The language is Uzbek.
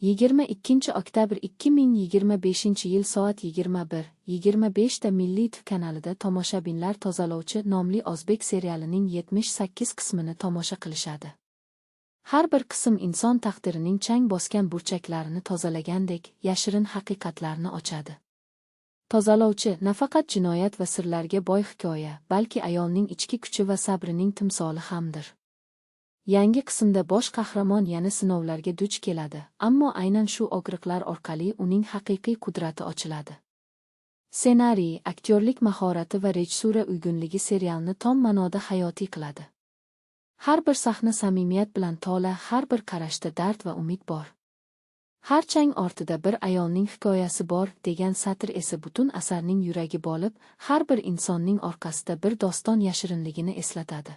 22 oktyabr 2025-yil soat 21:25 da Milliy TV kanalida tomoshabinlar "Tozalovchi" nomli o'zbek serialining 78 qismini tomosha qilishadi. Har bir qism inson taqdirining chang bosgan burchaklarini tozalagandek, yashirin haqiqatlarni ochadi. "Tozalovchi" nafaqat jinoyat va sirlarga boy hikoya, balki ayolning ichki kuchi va sabrining timsoli hamdir. Yangi qismda bosh qahramon yana sinovlarga duch keladi, ammo aynan shu og'riqlar orqali uning haqiqiy qudrati ochiladi. Ssenariy, aktyorlik mahorati va rejissura uyg'unligi serialni tom ma'noda hayotiy qiladi. Har bir sahna samimiyat bilan to'la, har bir qarashda dard va umid bor. "Har chang ortida bir ayolning hikoyasi bor" degan satr esa butun asarning yuragi bo'lib, har bir insonning orqasida bir doston yashirinligini eslatadi.